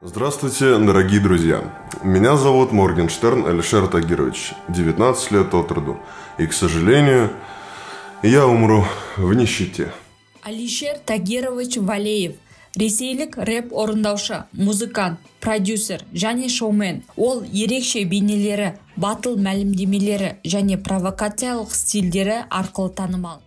Здравствуйте, дорогие друзья. Меня зовут Моргенштерн Алишер Тагирович, 19 лет от роду. И, к сожалению, я умру в нищете. Алишер Тагирович Валеев – ресейлік рэп орындаушы, музыкант, продюсер және шоумен. Ол ерекше бейнелері, батыл мәлімдемелері және провокациялық стильдері арқылы танымал.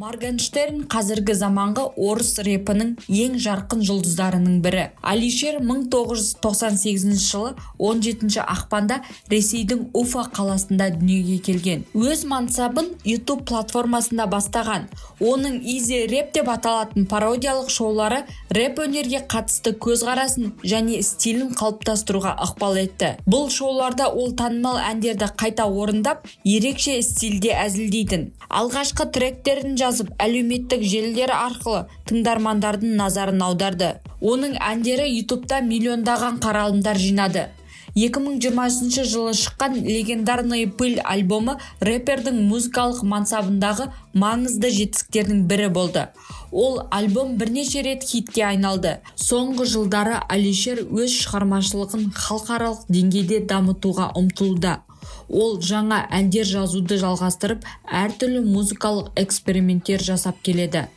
Моргенштерн қазіргі заманғы орыс рэпінің ең жарқын жұлдыздарының бірі. Алишер 1998 жылы 17 ақпанда Ресейдің Уфа қаласында дүниеге келген. Өз мансабын YouTube платформасында бастаған. Оның Easy Rap деп аталатын пародиялық шоулары рэп өнерге қатысты көзқарасын және стилін қалыптастыруға ықпал етті. Бұл шоуларда ол танымал әндерді қайта орындап, ерекше стильде әзілдейтін. Алғашқы тректерін жазып, әлеуметтік желілер арқылы тыңдармандардың назарын аударды. Оның әндері YouTube'та миллиондаған қаралымдар жинады. 2020 жылы шыққан «Легендарная пыль» альбомы рэпердің музыкалық мансабындағы маңызды жетістіктердің бірі болды. Ол альбом бірнеше рет хитке айналды. Соңғы жылдары Алишер өз шығармашылығын халықаралық деңгейде дамытуға ұмтылуда. Ол жаңа әндер жазуды жалғастырып, әртүрлі музыкалық эксперименттер жасап келеді.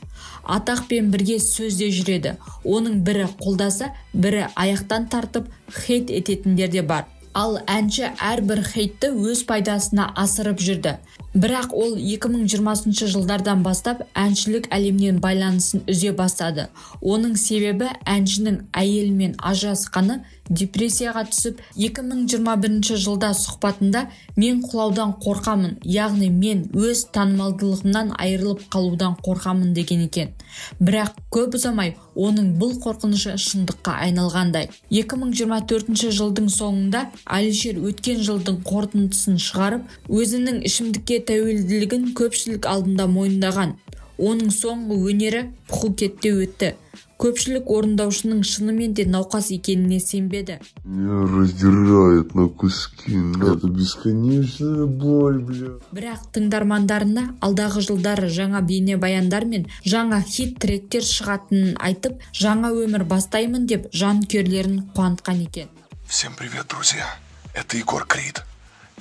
Атақпен бірге сөз де жүреді. Оның бірі қолдаса, бірі аяқтан тартып, хейт ететіндер де бар. Ал әнші әрбір хейтті өз пайдасына асырып жүрді. Бірақ ол 2020 жылдардан бастап әншілік әлемнен байланысын үзе бастады. Оның себебі әншінің әйелімен ажырасқаны, депрессияға түсіп, 2021 жылда сұхбатында «Мен құлаудан қорқамын, яғни мен өз танымалдылығымнан айырылып қалудан қорқамын» деген екен. Бірақ көп ұзамай оның бұл қорқынышы шындыққа айналғандай. 2024 жылдың соңында Алишер өткен жылдың қорытындысын шығарып, өзінің ішімдікке тәуелділігін көпшілік алдында мойындаған. Оның соңғы өнері Пхукетте өтті. Көпшілік орындаушының шынымен де науқас екеніне сенбеді. Меня раздирает на куски. Это бесконечная боль, бля. Бірақ тыңдармандарына алдағы жылдары жаңа бейнебаяндар мен жаңа хит тректер шығатынын айтып, жаңа өмір бастаймын деп жанкүйерлерін қуантқан екен. Всем привет, друзья. Это Егор Крид.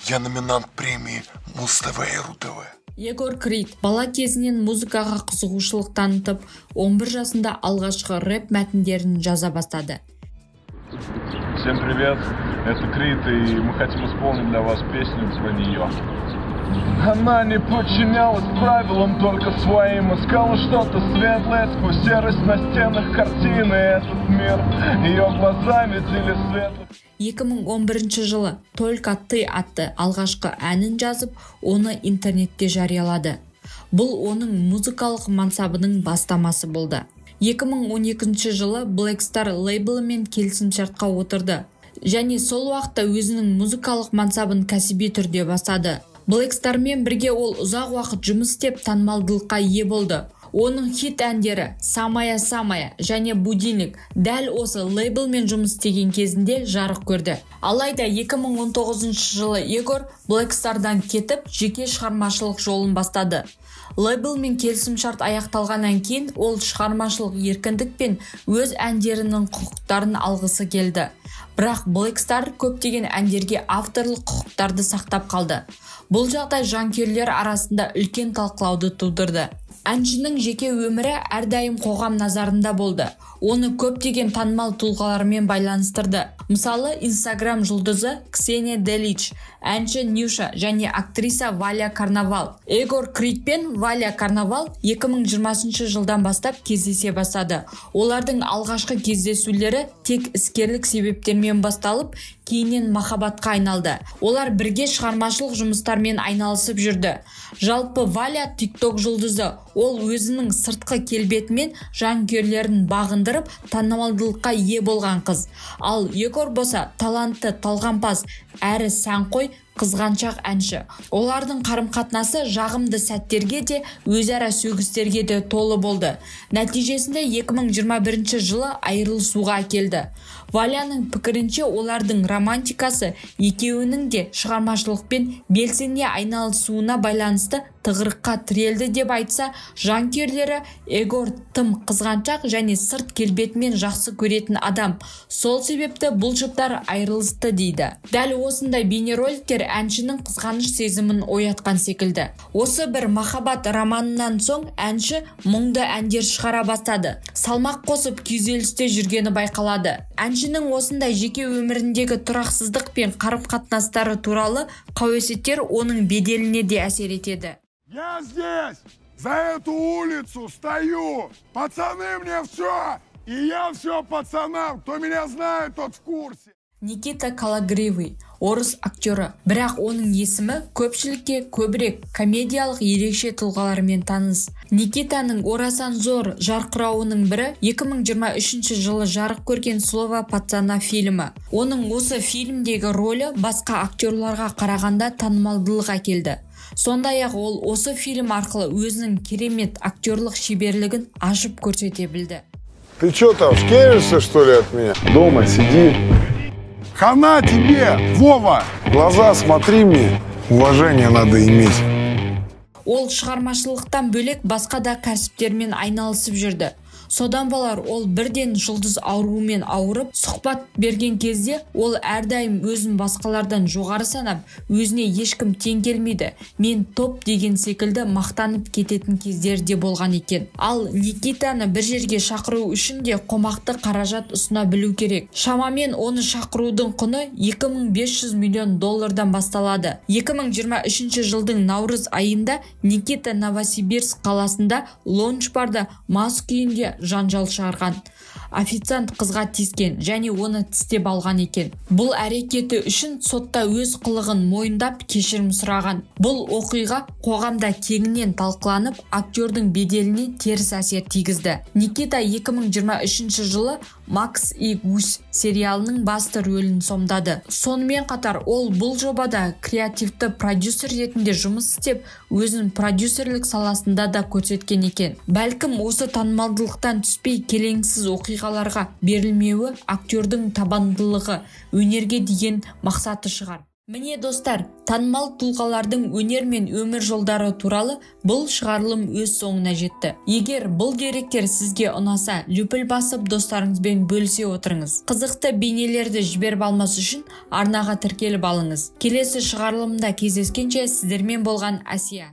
Я номинант премии Муз-ТВ и РУ-ТВ. Егор Крид бала кезінен музыкаға қызығушылық танытып, 11 жасында алғашқы рэп мәтіндерін жаза бастады. Всем привет, это Крид, и мы хотим исполнить для вас песню про нее. Она не подчинялась правилам, только своим. Искала что-то светлое сквозь серость на стенах картины. Этот мир ее глаза видели светлый. 2011 жылы «Только ты» атты алғашқы әнін жазып, оны интернетте жариялады. Бұл оның музыкалық мансабының бастамасы болды. 2012 жылы Black Star лейблімен келісімшартқа отырды және сол уақытта өзінің музыкалық мансабын кәсіби түрде бастады. Black Starмен бірге ол ұзақ уақыт жұмыс істеп, танымалдылыққа ие болды. Оның хит әндері «Самая самая» және «Будильник» дәл осы лейблмен жұмыс істеген кезінде жарық көрді. Алайда 2019 жылы Егор Black Starдан кетіп, жеке шығармашылық жолын бастады. Лейблмен келісімшарт аяқталғаннан кейін ол шығармашылық еркіндік пен өз әндерінің құқықтарын алғысы келді. Бірақ Black Star көптеген әндерге авторлық құқықтарды сақтап қалды. Бұл жағдай жанкүйерлер арасында үлкен талқылауды тудырды. Әншінің жеке өмірі әрдайым қоғам назарында болды. Оны көптеген танымал тұлғалармен байланыстырды. Мысалы, Инстаграм жұлдызы Ксения Делич, әнші Нюша және актриса Валя Карнавал. Егор Крид пен Валя Карнавал 2020 жылдан бастап кездесе бастады. Олардың алғашқы кездесулері тек іскерлік себептермен басталып, кейіннен махаббатқа айналды. Олар бірге шығармашылық жұмыстармен айналысып жүрді. Жалпы, Валя TikTok жұлдызы. Ол өзінің сыртқы келбетімен жанкүйерлерін бағындырып, танымалдылыққа ие болған қыз. Ал Егор болса талантты, талғампаз әрі сәнқой, қызғаншақ әнші. Олардың қарым-қатынасы жағымды сәттерге де, өзара сөгістерге де толы болды. Нәтижесінде 2021 жылы айырылысуға әкелді. Валяның пікірінше, олардың романтикасы екеуінің де шығармашылықпен белсене айналысуына байланысты тығырыққа тірелді деп айтса, жанкүйерлері Егор тым қызғаншақ және сырт келбетімен жақсы көретін адам. Сол себепті бұл жұптар айырылысты дейді. Дәл осындай бейнероликтер әншінің қызғаныш сезімін оятқан секілді. Осы бір махаббат романынан соң әнші мұңды әндер шығара бастады. Салмақ қосып күйзелісте жүргені байқалады. Әншінің осындай жеке өміріндегі тұрақсыздық пен қарым-қатынастары туралы қауесеттер оның беделіне де әсер етеді. Я здесь, за эту улицу стою. Пацаны мне все, и я все пацанам. Кто меня знает, тот в курсе. Никита Кологривый орыс актері, бірақ оның есімі көпшілікке көбірек комедиялық ерекше тұлғалармен таныс. Никитаның орасан зор жарқырауының бірі 2023 жылы жарық көрген «Слово пацана» фильмі. Оның осы фильмдегі ролі басқа актерларға қарағанда танымалдылық әкелді. Сондай-ақ ол осы фильм арқылы өзінің керемет актерлық шеберлігін ашып көрсете білді. Ты чё там, шкеришься, что ли, от меня? Дома сиди. Хана тебе, Вова! В глаза смотри мне, уважение надо иметь. Ол шығармашылықтан бөлек басқа да кәсіптермен айналысып жүрді. Содан болар, ол бірден жұлдыз ауруымен ауырып, сұхбат берген кезде ол әрдайым өзін басқалардан жоғары санап, өзіне ешкім тең келмейді, мен топ деген секілді мақтанып кететін кездері де болған екен. Ал Никитаны бір жерге шақыру үшін де қомақты қаражат ұсына білу керек. Шамамен оны шақырудың құны 2500 миллион доллардан басталады. 2023 жылдың наурыз айында Никита Новосибирск қаласында лондж-барда мас күйінде жанжал шығарған. Официант қызға тиіскен және оны тістеп алған екен. Бұл әрекеті үшін сотта өз қылығын мойындап кешірім сұраған. Бұл оқиға қоғамда кеңінен талқыланып, актердің беделіне теріс әсер тигізді. Никита 2023 жылы «Макс и Гусь» сериалының басты рөлін сомдады. Сонымен қатар ол бұл жобада креативті продюсер ретінде жұмыс істеп, өзін продюсерлік саласында да көрсеткен екен. Бәлкім осы танымалдылықтан түспей келеңсіз оқиғаларға берілмеуі актердің табандылығы, өнерге деген мақсаты шығар. Міне достар, танымал тұлғалардың өнер мен өмір жолдары туралы бұл шығарылым өз соңына жетті. Егер бұл деректер сізге ұнаса, лүпіл басып достарыңызбен бөлісе отырыңыз. Қызықты бейнелерді жіберіп алмас үшін арнаға тіркеліп алыңыз. Келесі шығарылымда кездескенше сіздермен болған Әсия.